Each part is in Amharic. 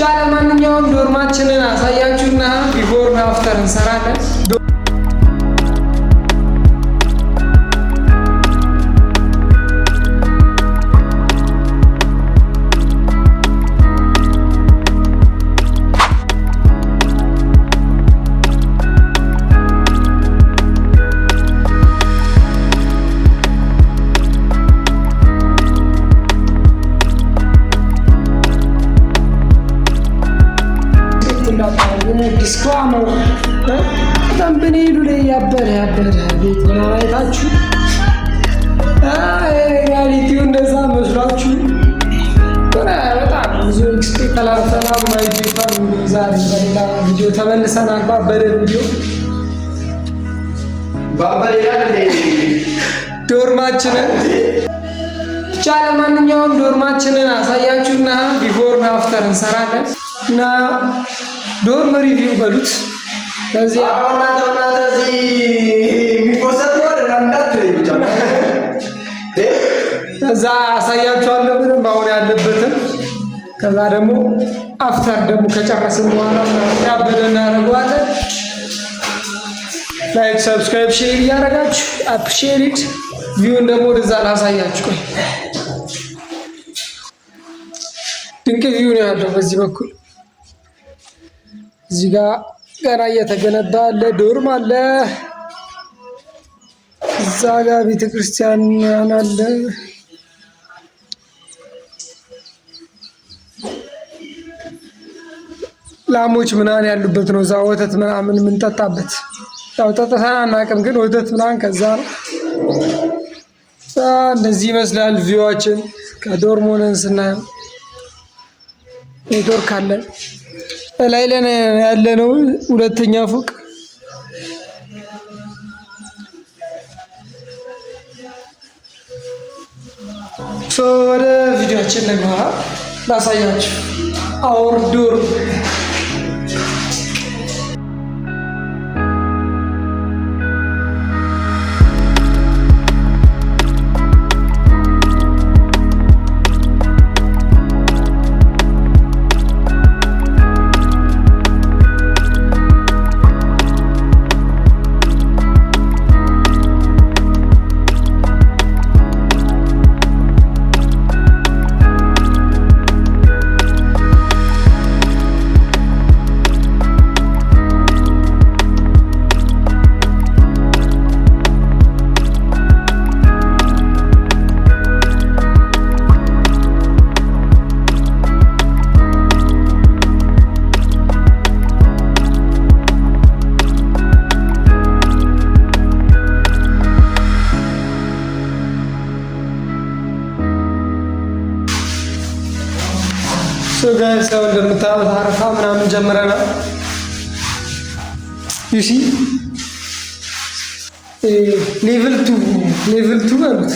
ብቻ ለማንኛውም dorm ኣችንን አሳያችሁና before እና after እንሰራለን። Disclaimer፣ በጣም በኔሉ ላይ ያበደ ያበደ ቤት ምናምን አይታችሁ reality ው እንደዛ መስሏችሁ በጣም ብዙ expect አላርፈናል። My family፣ ዛሬ በሌላ ቪዲዮ ተመልሰናል። ባበደ ቪዲዮ dorm ኣችንን ብቻ ለማንኛውም dorm ኣችንን አሳያችሁና before እና after እንሰራለን እና dorm review በሉት። ከዚህ የሚፖሰት ብቻ ከዛ አሳያችኋለሁ በደንብ አሁን ያለበትን። ከዛ ደግሞ after ደግሞ ከጨረስን በኋላ ያበደ እናደርገዋለን። Like፣ subscribe፣ share እያደረጋችሁ appreciate። View ን ደግሞ ወደዛ ላሳያችሁ። ቆይ፣ ድንቅ view ነው ያለው በዚህ በኩል። እዚህ ጋር ገና እየተገነባ ያለ dorm አለ። እዛ ጋር ቤተክርስቲያን አለ። ላሞች ምናምን ያሉበት ነው። እዛ ወተት ምናምን የምንጠጣበት፣ ያው ጠጥተን አናውቅም፣ ግን ወተት ምናምን ከዛ ነው። እንደዚህ ይመስላል view ኣችን ከ dorm ሆነን ስናየው። ኔትወርክ አለን። ላይ ለን ያለነው ሁለተኛ ፎቅ። So ወደ ቪዲዮችን ንግባ፣ ላሳያችሁ our dorm። Guys፣ ያው እንደምታዩት አረፋ ምናምን ጀምረናል። You see, level 2, level 2 በሉት።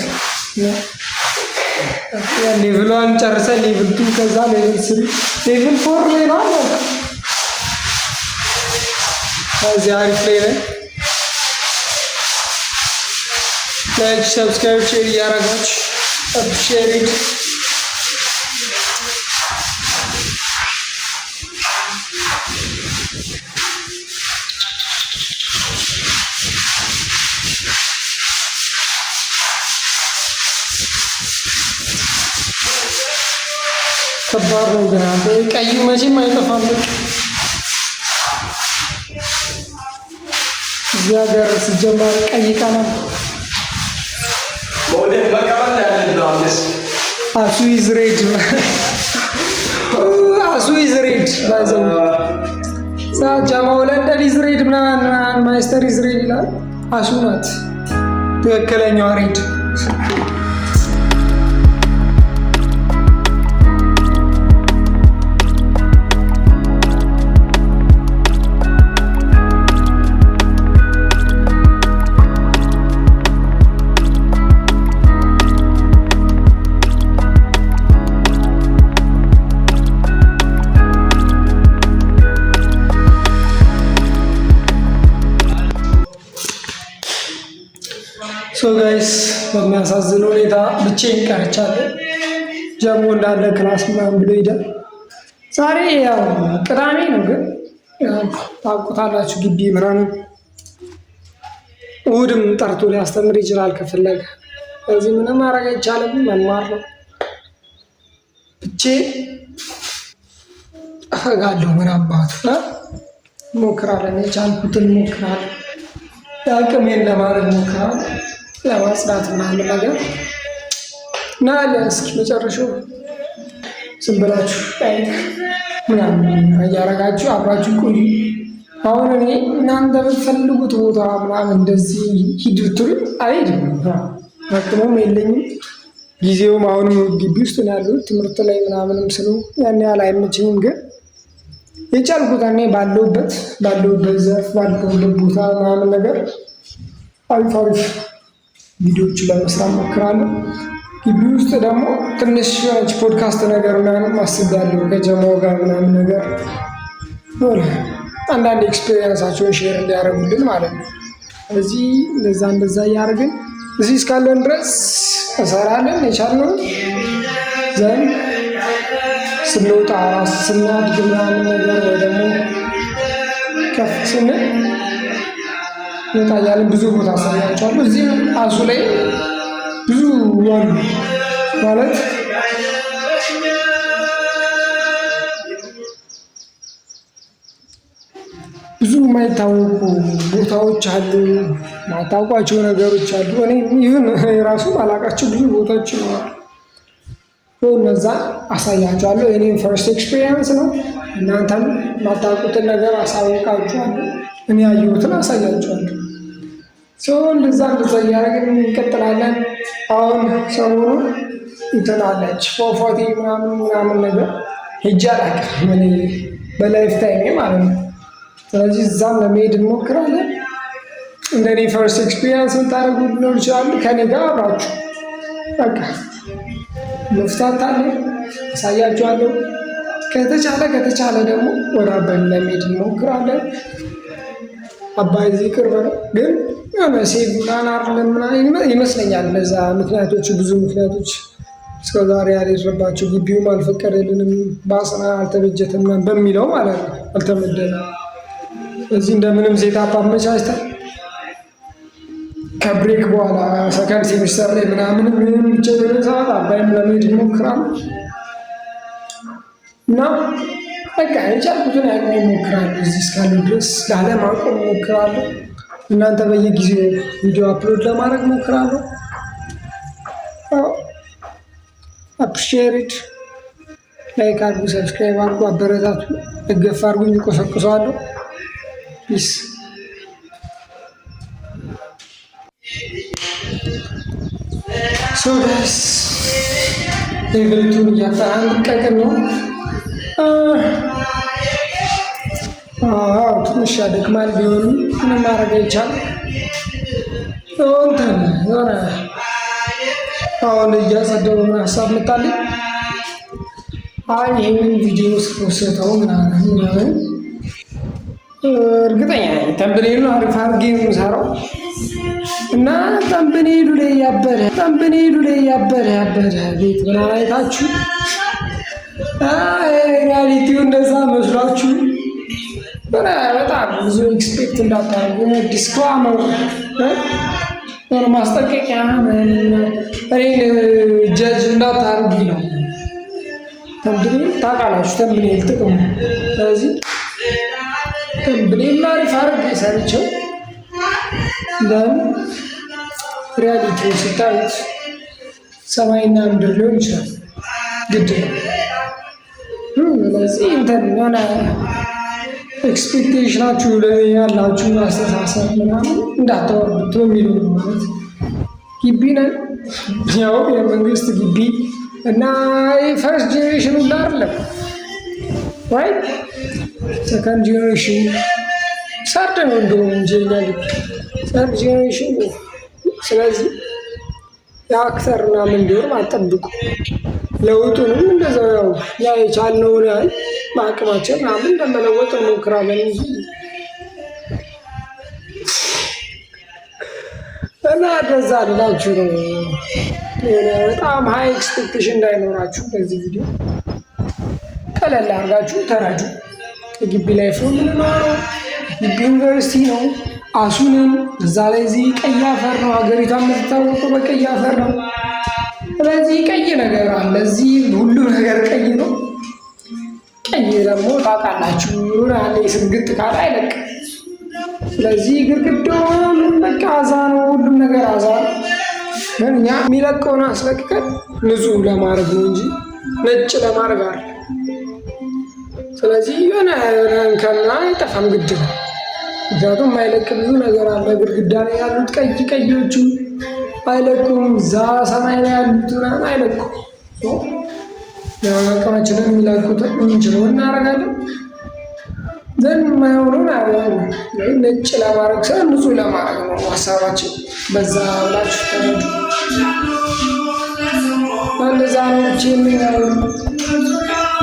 Level 1 ጨርሰን level 2፣ ከዛ level 3፣ level 4 ላይ ነው። ከዚህ አሪፍ ላይ ነን። Like፣ subscribe፣ share እያደረጋችሁ appreciate። ከባድ ነው ግን አንተ ቀዩ መቼም አይጠፋም። እዚህ ሀገር ሲጀመር ቀይ ቀለም አሱ is red፣ አሱ is red ባይዘው ጃማው ለንደን is red ምናምን ማይስተር is red ይላል። አሱ ናት ትክክለኛዋ red። So guys፣ በሚያሳዝን ሁኔታ ብቻዬን ቀርቻለሁ። ጀሞ እንዳለ class ምናምን ብሎ ሄደ። ዛሬ ያው ቅዳሜ ነው፣ ግን ታውቁታላችሁ ግቢ ምናምን እሑድም ጠርቶ ሊያስተምር ይችላል ከፈለገ። ስለዚህ ምንም ማድረግ አይቻልም፣ መማር ነው። ብቼ እፈጋለሁ። ምን አባቱ እሞክራለን፣ የቻልኩትን እሞክራለሁ፣ የአቅሜን ለማድረግ እሞክራለሁ፣ ለማጽዳት ምናምን ነገር እና እስኪ መጨረሻው ዝም ብላችሁ like ምናምን እያደረጋችሁ አብራችሁ ቆዩ። አሁን እኔ እናንተ በምትፈልጉት ቦታ ምናምን እንደዚህ ሂድ ብትሉኝ አልሄድም፣ አቅሙም የለኝም፣ ጊዜውም አሁንም ግቢ ውስጥ ነው ያለሁት፣ ትምህርት ላይ ምናምንም ስለሆንኩ ያን ያህል አይመቸኝም። ግን የቻልኩት እኔ ባለሁበት ዘርፍ፣ ባለሁበት ቦታ ምናምን ነገር አሪፍ አሪፍ ቪዲዮዎችን ለመስራት እሞክራለሁ። ግቢ ውስጥ ደግሞ ትንሽ የሆነች ፖድካስት ነገር ምናምን አስቤያለሁ፣ ከጀማው ጋር ምናምን ነገር አንዳንድ experience ኣቸውን share እንዲያደርጉልን ማለት ነው። እዚህ እንደዛ እንደዛ እያደረግን እዚህ እስካለን ድረስ እንሰራለን የቻልነውን። Then ስንወጣ፣ ራስ ስናድግ ምናምን ነገር ወይ ደግሞ ከፍ ስንል ወጣ እያለን ብዙ ቦታ አሳያቸዋለሁ። እዚህም አሱ ላይ ብዙ አሉ፣ ማለት ብዙ የማይታወቁ ቦታዎች አሉ፣ የማታውቋቸው ነገሮች አሉ። እኔ ይህን የራሱ አላውቃቸው ብዙ ቦታዎች ይኖራሉ። እነዛ አሳያቸዋለሁ። የኔም first experience ነው። እናንተም የማታውቁትን ነገር አሳውቃችኋለሁ። እኔ ያየሁትን አሳያችኋለሁ። So እንደዛ እንደዛ እያደረግን እንቀጥላለን። አሁን ሰሞኑን እንትን አለች፣ ፏፏቴ ምናምን ምናምን ነገር፣ ሄጄ አላውቅም እኔ በ life time ኤ ማለት ነው። ስለዚህ እዛም ለመሄድ እንሞክራለን። እንደኔ first experience የምታደርጉ ሊኖር ይችላሉ። ከኔ ጋር አብራችሁ በቃ መፍታታለን፣ አሳያችኋለሁ። ከተቻለ ከተቻለ ደግሞ ወደ አባይ ለመሄድ እንሞክራለን። አባይ እዚህ ቅርብ ነው፣ ግን የሆነ safe ምናምን አይደለም ምናምን ይመስለኛል። እነዛ ምክንያቶች፣ ብዙ ምክንያቶች እስከዛሬ ያልሄድንባቸው፣ ግቢውም አልፈቀደልንም፣ ባስና አልተበጀተም ምናምን በሚለው ማለት ነው፣ አልተመደበም። እዚህ እንደምንም setup አመቻችተን ከ break በኋላ second semester ላይ ምናምን ምንም ብቻ የሆነ ሰዓት አባይም ለመሄድ እንሞክራለን እና በቃ የቻልኩትን ያቅሜ እሞክራለሁ። እዚህ እስካለሁ ድረስ ላለማቆም እሞክራለሁ። እናንተ በየጊዜው ቪዲዮ upload ለማድረግ እሞክራለሁ። Appreciate፣ like አድርጉ፣ subscribe አድርጉ፣ አበረታቱ፣ ደገፍ አድርጉኝ፣ እቆሰቁሰዋለሁ። Peace። So guys፣ level 2 ን እያጠናቀቅን ነው። አዎ ትንሽ ያደክማል፣ ቢሆንም ምንም ማድረግ አይቻልም። እንትን የሆነ አሁን እያጸደው ምን ሀሳብ መጣልኝ። አይ ይህንን ቪዲዮ ስፖስተው ምናምን ምናምን እርግጠኛ ነኝ thumbnail ኡ አሪፍ አድርጌ ነው የምሰራው እና thumbnail ኡ ላይ ያበደ ያበደ ቤት ምናምን አይታችሁ reality ው እንደዛ መስሏችሁ በጣም ብዙ expect እንዳታደርጉ፣ disclaimer፣ የሆነ ማስጠንቀቂያ፣ እኔን judge እንዳታደርጉ ነው። Thumbnail ታውቃላችሁ፣ thumbnail ጥቅሙ። ስለዚህ thumbnail አሪፍ አድርጌ ሰርቼው then reality ው ስታዩት ሰማይና ምድር ሊሆን ይችላል፣ ግድ ነው። ስለዚህ እንትን የሆነ expectation ኣችሁ፣ ለእኔ ያላችሁ አስተሳሰብ ምናምን እንዳታወርዱት በሚሉ ነው። ማለት ግቢ ነን፣ ያው የመንግስት ግቢ እና first generation ሁላ አይደለም፣ right፣ second generation፣ third ነው እንደውም እንጂ የኛ ግቢ third generation። ስለዚህ የ actor ምናምን እንዲሆን አትጠብቁ። ለውጡንም እንደዛው ያው ያ የቻልነውን ያህል በአቅማችን ምናምን እንደመለወጥ እንሞክራለን እንጂ እና እንደዛ ልላችሁ ነው። የሆነ በጣም high expectation እንዳይኖራችሁ በዚህ ቪዲዮ። ቀለል አድርጋችሁ ተረዱ። የግቢ life ነው የምንኖረው። ግቢ ዩኒቨርሲቲ ነው። አሱንም እዛ ላይ እዚህ ቀይ አፈር ነው። ሀገሪቷ የምትታወቀው በቀይ አፈር ነው። ስለዚህ ቀይ ነገር አለ እዚህ፣ ሁሉም ነገር ቀይ ነው። ቀይ ደግሞ ታውቃላችሁ የሆነ ያለ ስግጥ ካለ አይለቅም። ስለዚህ ግድግዳው ምን በቃ አዛ ነው፣ ሁሉም ነገር አዛ ነው። ግን እኛ የሚለቀውን አስለቅቀን ንጹህ ለማድረግ ነው እንጂ ነጭ ለማድረግ አለ። ስለዚህ የሆነ እንከን አይጠፋም፣ ግድ ነው። ምክንያቱም የማይለቅ ብዙ ነገር አለ። ግድግዳ ላይ ያሉት ቀይ ቀዮቹ አይለቁም። እዛ ሰማይ ላይ ያሉት ምናምን አይለቁም። አቅማችንን የሚለቁትን የምንችለውን እናደርጋለን። ዘን የማይሆነውን አይሆንም። ነጭ ለማድረግ ሳይሆን ንጹህ ለማድረግ ነው ሀሳባችን። በዛ ብላችሁ ተረዱ። እንደዛ ነው። የምናየው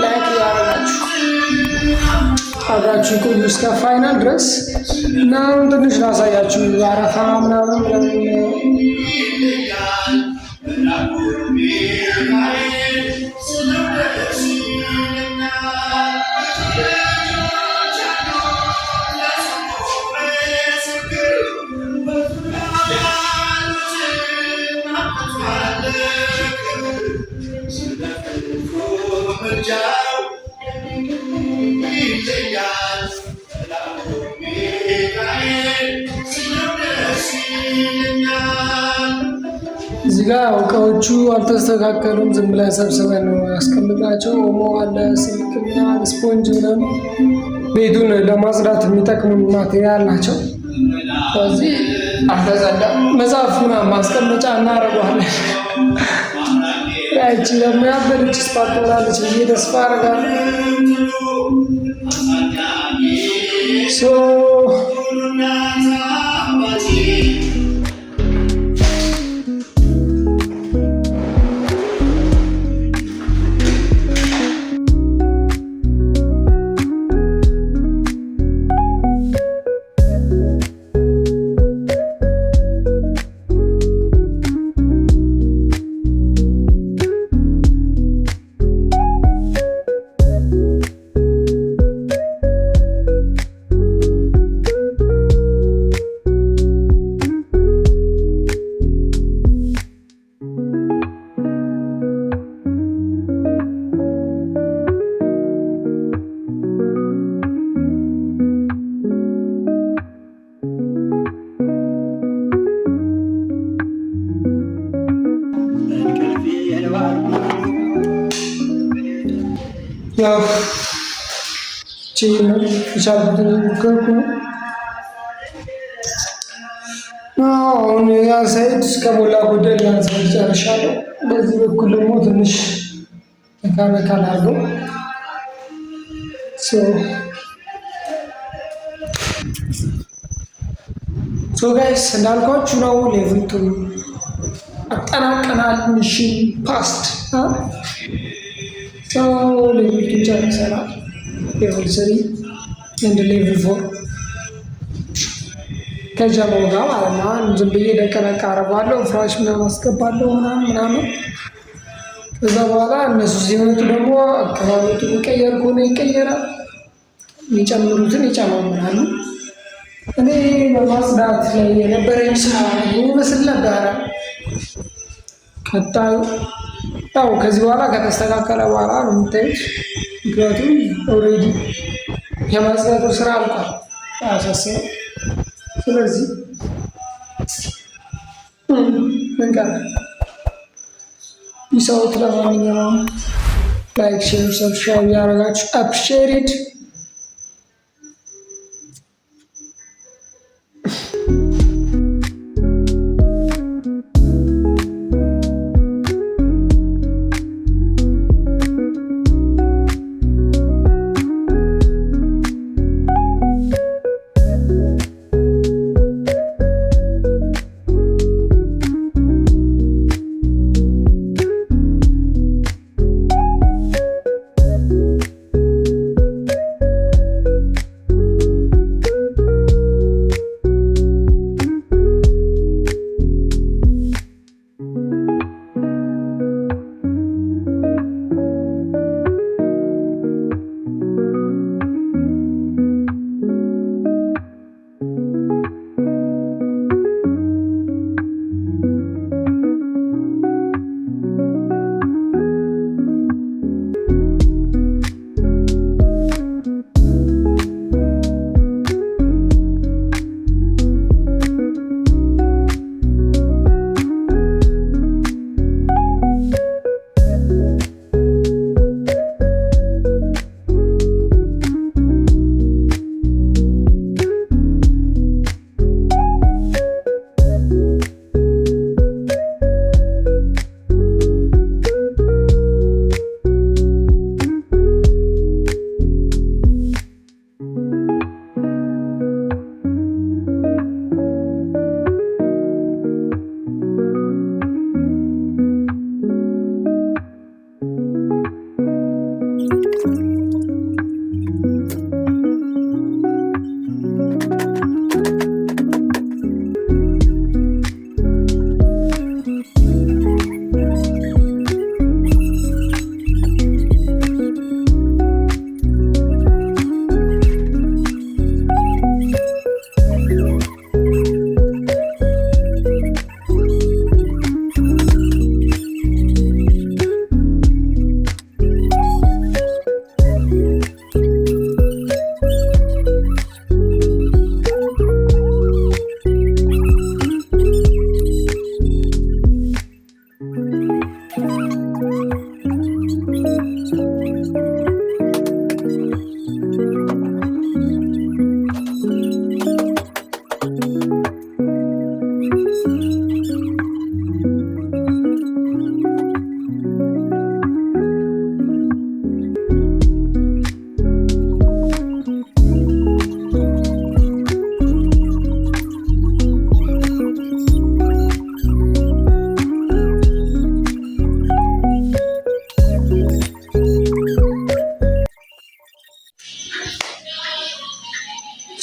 like እያደረጋችሁ አብራችሁ ቆዩ እስከ final ድረስ እና አሁን ትንሽ ላሳያችሁ አረፋ ምናምን ምናምን። እዚህ ጋር እቃዎቹ አልተስተካከሉም። ዝም ብለን ሰብስበን ነው ያስቀምጥናቸው። ኦሞ አለ፣ ስልክ ምናምን፣ ስፖንጅ ምናምን ቤቱን ለማጽዳት የሚጠቅሙ material ናቸው። ስለዚህ አልተጸዳም። መጽሐፍ ምናምን ማስቀመጫ እናደርገዋለን። ያቺ ደግሞ ያበደች spot ትሆናለች ብዬ ተስፋ አደርጋለሁ። So ያው የቻልኩትን እየሞከርኩ ነው። አሁን ያን side ከሞላ ጎደል ያን side ጨርሻለሁ። በዚህ በኩል ደግሞ ትንሽ ነካ ነካ ላድርገው። So guys፣ እንዳልኳችሁ ነው፣ level 2 አጠናቀናል። Mission passed። Level 2 ጨርሰናል። Level 3 and level 4 ከጀማው ጋር ማለት ነው። አሁን ዝም ብዬ ደቀነቃ አደርገዋለሁ፣ ፍራሽ ምናምን አስገባለሁ ምናምን ምናምን። ከዛ በኋላ እነሱ ሲመጡ ደግሞ አቀማመጡ የሚቀየር ከሆነ ይቀየራል፣ የሚጨምሩትን ይጨማምራሉ። እኔ በማጽዳት ላይ የነበረኝ ስራ ይመስል ነበረ። ቀጣዩ ያው ከዚህ በኋላ ከተስተካከለ በኋላ ነው የምታዩት። ምክንያቱም already የማጽዳቱ ስራ አልቋል፣ አያሳስብም። ስለዚህ ምን ቀረ? Peace out። ለማንኛውም like፣ share፣ subscribe ያደረጋችሁ appreciate.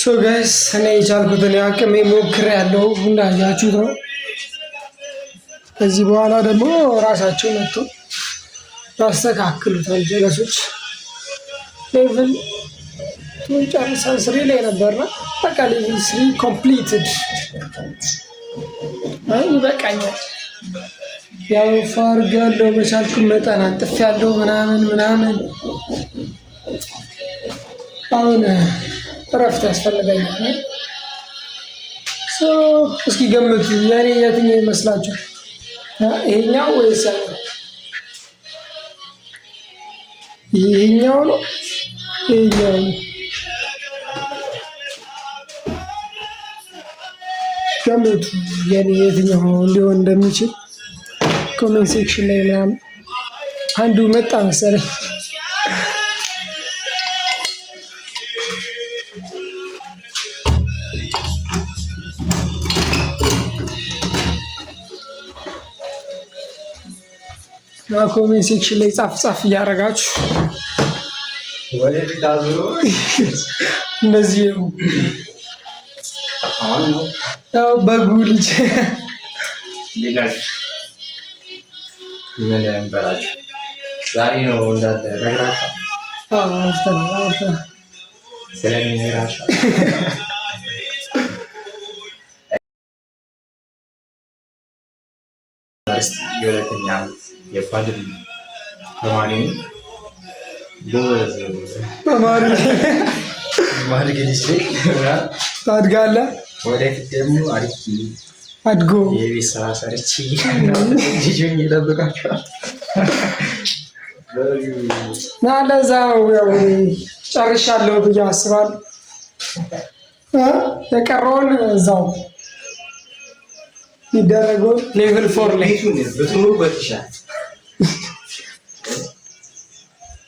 So guys፣ እኔ የቻልኩትን አቅሜ ሞክሬያለሁ፣ እንዳያችሁት ነው። ከዚህ በኋላ ደግሞ ራሳቸው መጥቶ ያስተካክሉታል። ጀለሶች level two ጨርሰን three ላይ ነበርና በቃ level three completed ይበቃኛል። ያው ፋርግ ያለው በቻልኩ መጠን አንጥፍ ያለው ምናምን ምናምን አሁን እረፍት ያስፈልገኛል። እስኪ ገምቱ የኔ የትኛው ይመስላችኋል? ይሄኛው ወይስ ያኛው? ይሄኛው ነው ይሄኛው ነው? ገምቱ የኔ የትኛው ሊሆን እንደሚችል comment section ላይ ምናምን። አንዱ መጣ መሰለኝ። Comment section ላይ ጻፍ ጻፍ እያደረጋችሁ እንደዚህ ነው። ያው በጉ ልጅ ምን እንበላችሁ ዛሬ ነው እንዳለ ነግራችኋል። አውርተናል አውርተናል። ስለሚነግራችሁ ዩኒቨርሲቲ የሁለተኛ ዓመት የፓድል ተማሪ ነኝ። ጎበዝ ተማሪ ማድግ ልጅ ነኝ። ታድጋለህ። ወደፊት ደግሞ አሪፍ አድጎ የቤት ስራ ሰርቼ ልጅ ሆኜ እጠብቃችኋለሁ። እና ለዛው ያው ጨርሻለሁ ብዬ አስባለሁ። የቀረውን እዛው የሚደረገውን level four ላይ ቤቱን ብትኖሩበት ይሻላል።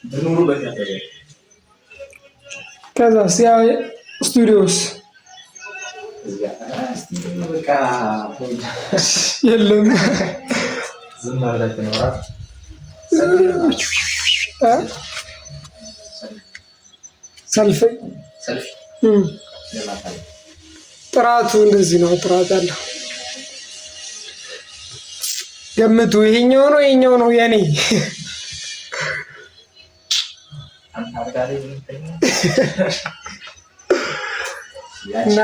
ብትኖሩበት ያደርጋል። ከዛ ያ ስቱዲዮስ በቃ የለም። ዝም ብለህ ትኖራለህ። እ? ሰልፍ ሰልፊ ለማሳየት ጥራቱ እንደዚህ ነው። ጥራት ያለው ገምቱ። ይሄኛው ነው ይሄኛው ነው የኔ። አንተ አልጋ ላይ የምትተኛው እና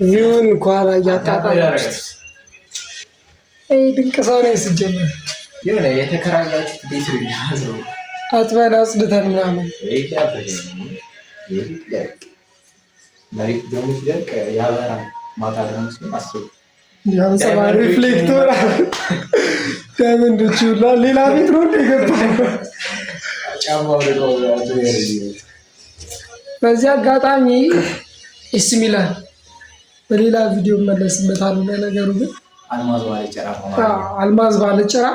view ን ኳላ እያጣጣላችሁ ይህ ድንቅ ሰው ነው ሲጀመር። የሆነ የተከራያችሁት ቤት ነው የሚመስለው። አጥበን አጽድተን ምናምን ቤት ያበደ ነው። ቤት ይደርቅ፣ መሬቱ ደግሞ ሲደርቅ ያበራል። ማታ ደግሞ ሲሆን አስቡ። ያንጸባ reflector diamond ኦች ሁላ ሌላ ቤት ነው እንደ የገባው። ጫማው ደግሞ በዚህ አጋጣሚ ኤሲ ሚላን በሌላ ቪዲዮ መለስበታለሁ። ለነገሩ ግን አልማዝ ባለ ጭራ አልማዝ ባለጭራ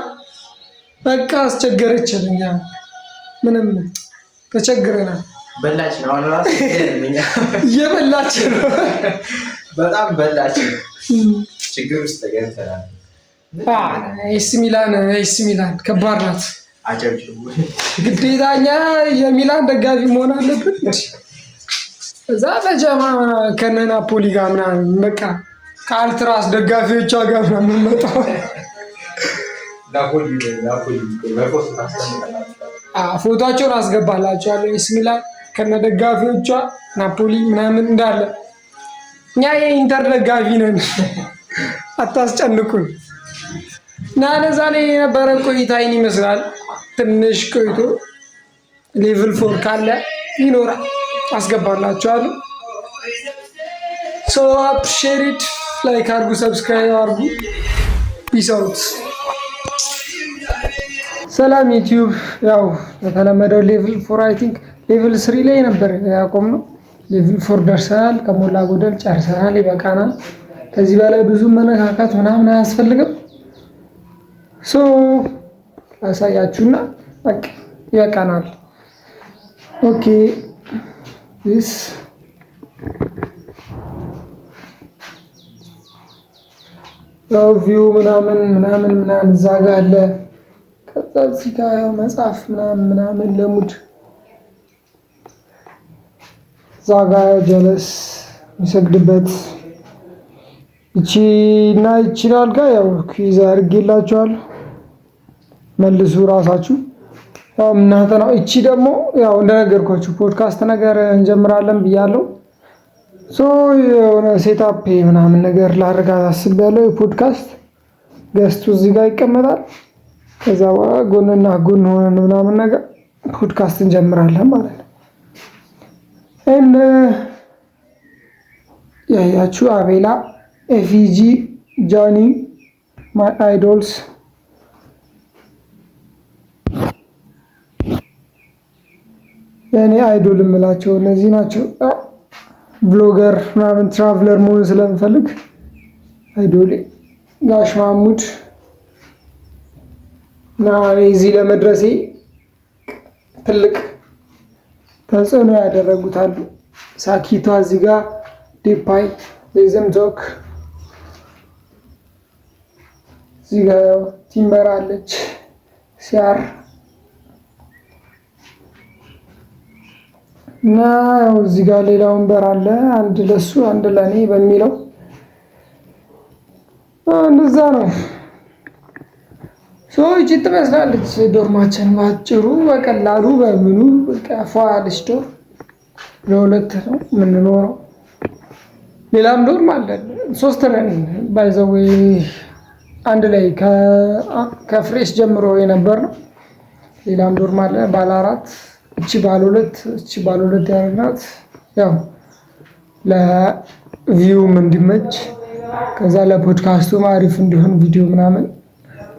በቃ አስቸገረችን። እኛ ምንም ተቸግረናል። በላችን። አሁን ራሱ እኛ እየበላችን ነው። በጣም በላችን። ችግር ውስጥ ገብተናል። ኤሲ ሚላን ኤሲ ሚላን ከባድ ናት። አጨብጭቡ። ግዴታ እኛ የሚላን ደጋፊ መሆን አለብን። እዛ በጀማ ከነ ናፖሊ ጋር ምናምን በቃ ከአልትራስ ደጋፊዎቿ ጋር ነው የምንመጣው። ናፖሊ ናፖሊ በፖስት ታስቀምጣላችሁ። ፎቶቸውን አስገባላችኋለሁ። ኤሲ ሚላን ከነ ደጋፊዎቿ ናፖሊ ምናምን እንዳለ እኛ የኢንተር ደጋፊ ነን፣ አታስጨንቁን። እና ለዛ ላይ የነበረ ቆይታ ይህን ይመስላል። ትንሽ ቆይቶ level four ካለ ይኖራል፣ አስገባላችኋለሁ። So appreciate፣ like አድርጉ፣ subscribe አድርጉ። Peace out። ሰላም ዩቲዩብ። ያው የተለመደው level four፣ I think level three ላይ ነበር ያቆምነው። Level four ደርሰናል። ከሞላ ጎደል ጨርሰናል። ይበቃናል። ከዚህ በላይ ብዙ መነካካት ምናምን አያስፈልግም። So ላሳያችሁና በቃ ይበቃናል። Okay፣ this ያው view ምናምን ምናምን ምናምን እዛ ጋ አለ። ከዛ እዚህ ጋ ያው መጽሐፍ ምናምን ምናምን ለ mood እዛ ጋ ጀለስ የሚሰግድበት እቺ እና ይቺን አልጋ ያው quiz አድርጌላችኋለሁ። መልሱ ራሳችሁ። ያው እናንተ ነው። እቺ ደግሞ ያው እንደነገርኳችሁ ፖድካስት ነገር እንጀምራለን ብያለሁ። So የሆነ setup ምናምን ነገር ላደርጋት አስቤያለሁ። የ podcast guest ኡ እዚህ ጋር ይቀመጣል። ከዛ በኋላ ጎንና ጎን ሆነን ምናምን ነገር ፖድካስት እንጀምራለን ማለት ነው። And ያያችሁ አቤላ፣ ኤፊጂ፣ ጃኒ፣ my idols። የእኔ idol የምላቸው እነዚህ ናቸው። Vlogger ምናምን traveler መሆን ስለምፈልግ idol ኤ ጋሽ ማሙድ እና እዚህ ለመድረሴ ትልቅ ተጽዕኖ ያደረጉት አሉ። ሳኪቷ እዚህ ጋር፣ ዲፓይ ዜዘም ቶክ፣ እዚህ ጋር ያው ቲምበር አለች፣ ሲያር እና ያው እዚህ ጋር ሌላ ወንበር አለ። አንድ ለሱ አንድ ለኔ በሚለው እንደዛ ነው። So ይቺ ትመስላለች dorm ኣችን ባጭሩ፣ በቀላሉ በምኑ በቃ ፏ ያለች dorm። ለሁለት ነው የምንኖረው። ሌላም dorm አለ። ሶስት ነን by the way፣ አንድ ላይ ከ fresh ጀምሮ የነበር ነው። ሌላም dorm አለ ባለ አራት፣ እቺ ባለ ሁለት። እቺ ባለ ሁለት ያደረግናት ያው ለ view ም እንዲመች፣ ከዛ ለፖድካስቱም አሪፍ እንዲሆን፣ ቪዲዮ ምናምን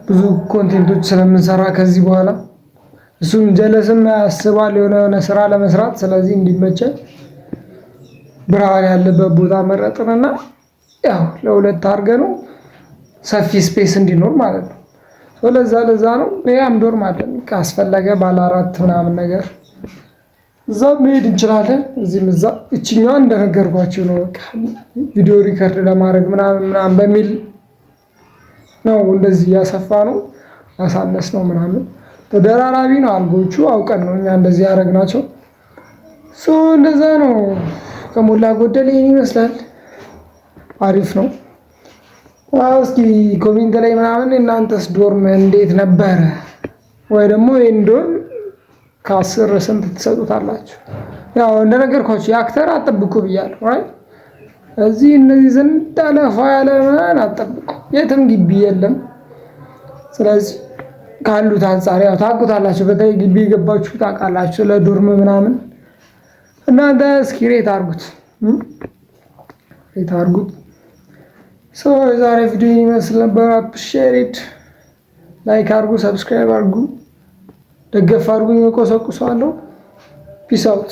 ብዙ content ኦች ስለምንሰራ ከዚህ በኋላ፣ እሱም ጀለስም ያስባል የሆነ የሆነ ስራ ለመስራት። ስለዚህ እንዲመቸን ብርሃን ያለበት ቦታ መረጥንና ያው ለሁለት አድርገን ነው፣ ሰፊ space እንዲኖር ማለት ነው። ለዛ ለዛ ነው። ሌላም dorm አለን፣ ካስፈለገ ባለ አራት ምናምን ነገር እዛ መሄድ እንችላለን። እዚህም እዛ። እችኛዋ እንደነገርኳችሁ ነው። በቃ ቪዲዮ record ለማድረግ ምናምን ምናምን በሚል ነው እንደዚህ እያሰፋ ነው ያሳነስ ነው ምናምን። ተደራራቢ ነው አልጎቹ፣ አውቀን ነው እኛ እንደዚህ ያደረግናቸው። So እንደዛ ነው። ከሞላ ጎደል ይሄን ይመስላል። አሪፍ ነው። እስኪ comment ላይ ምናምን እናንተስ dorm እንዴት ነበረ? ወይ ደግሞ ይህን dorm ከ10 ስንት ትሰጡታላችሁ? ያው እንደነገርኳችሁ የ actor አትጠብቁ ብያለሁ። Right፣ እዚህ እነዚህ ዘንድ አለፋ ያለ ምናምን አትጠብቁ። የትም ግቢ የለም። ስለዚህ ካሉት አንጻር ያው ታውቁታላችሁ። በተለይ ግቢ የገባችሁ ታውቃላችሁ ለ dorm ምናምን። እናንተ እስኪ rate አድርጉት፣ rate አድርጉት። So የዛሬ ቪዲዮ ይመስል ነበር። Appreciate፣ like አድርጉ፣ subscribe አድርጉ፣ ደገፍ አድርጉኝ፣ እቆሰቁሰዋለሁ። Peace out.